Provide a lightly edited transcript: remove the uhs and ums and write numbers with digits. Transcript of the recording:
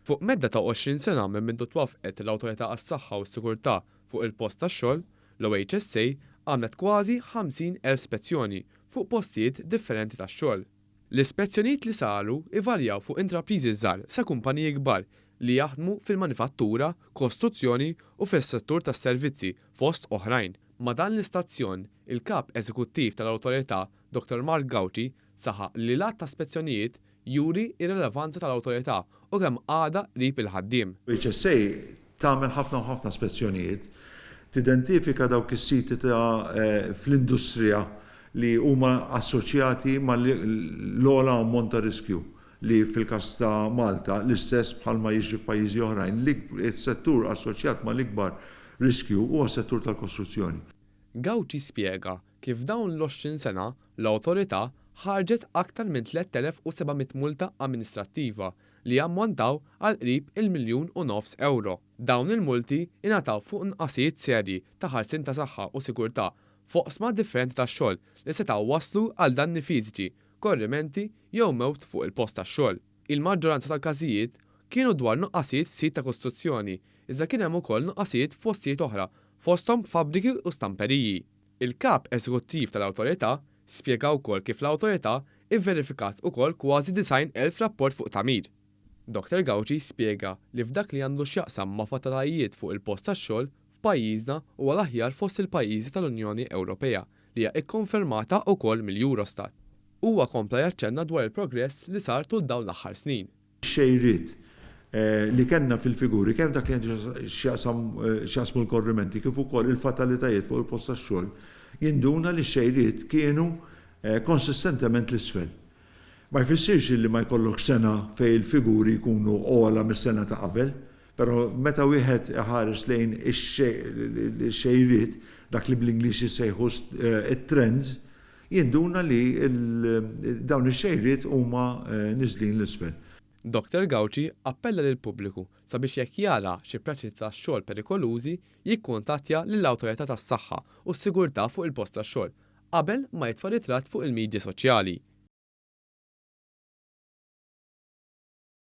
Fuq medda ta' 20 sena minn mindu twaffqet l-Awtorità għas-Saħħa u s-Sigurtà fuq il-Post tax-Xogħol, l-OHSA għamlet kważi 50,000 spezzjoni fuq postijiet differenti tax-xogħol. L-ispezzjonijiet li saru ivarjaw fuq intrapriżi żgħar sa kumpaniji kbar li jaħdmu fil-manifattura, kostruzzjoni u fis-settur tas-servizzi fost oħrajn. Ma' dan l-istazzjon, il-Kap Eżekuttiv tal-Awtorità, Dottor Mark Gauci, saħaq li l-għadd ta' spezzjonijiet juri r-relevanza tal-Awtorità u kemm għadha qrib il-ħaddiem. HSA tagħmel ħafna u ħafna spezzjonijiet, tidentifika dawk is-siti ta' fl-industrija li huma assoċjati mal-ogħla ammont ta' riskju li fil-każ ta' Malta, l-istess bħalma jiġri f'pajjiżi oħrajn, is-settur assoċjat mal-ikbar riskju huwa s-settur tal-kostruzzjoni. Gauci spjega kif f'dawn l-20 sena l-Awtorità ħarġet aktar minn 3,700 multa amministrattiva li jammontaw għal qrib il-miljun u nofs ewro. Dawn il-multi ingħataw fuq nqasijiet serji ta' ħarsien ta' saħħa u sigurtà f'oqsma differenti tax-xogħol li setgħu wasslu għal danni fiżiċi, korrimenti jew mewt fuq il-post tax-xogħol. Il-maġġoranza tal-każijiet kienu dwar nuqqasijiet f'sit ta' kostruzzjoni iżda kien hemm ukoll nuqqasijiet f'postijiet oħra fosthom fabbriki u stamperiji. Il-Kap Eżekuttiv tal-Awtorità spjega wkoll kif l-Awtorità ivverifikat ukoll kważi 90,000 rapport fuq tagħmir. Dottor Gauci spjega li f'dak li għandu x'jaqsam ma' fatalitajiet fuq il-post tax-xogħol f'pajjiżna huwa l-aħjar fost il-pajjiżi tal-Unjoni Ewropea li hija kkonfermata wkoll mill-Eurostat. Huwa kompla jaċċenna dwar il-progress li sar tul dawn l-aħħar snin. Ix-xejriet li kellna fil-figuri kemm dak li għandu x'jaqsam x'jaqsmu l-korrimenti kif ukoll il-fatalitajiet fuq il-post tax-xogħol jinduna li x-xejriet kienu konsistentement 'l isfel. Ma jfissirx li ma jkollokx sena fejn il-figuri jkunu ogħla mis-sena ta' qabel, però meta wieħed iħares lejn ix-xejriet, dak li bl-Ingliż jissejħu t-trends, jinduna li dawn ix-xejriet huma niżlin 'l isfel. Dottor Gauci appella lill-pubbliku sabiex jekk jara xi prattiċi tax-xogħol perikolużi jikkuntattja lill-Awtorità tas-Saħħa u s-Sigurtà fuq il-post tax-xogħol qabel ma jitfa' ritratt fuq il-midja soċjali.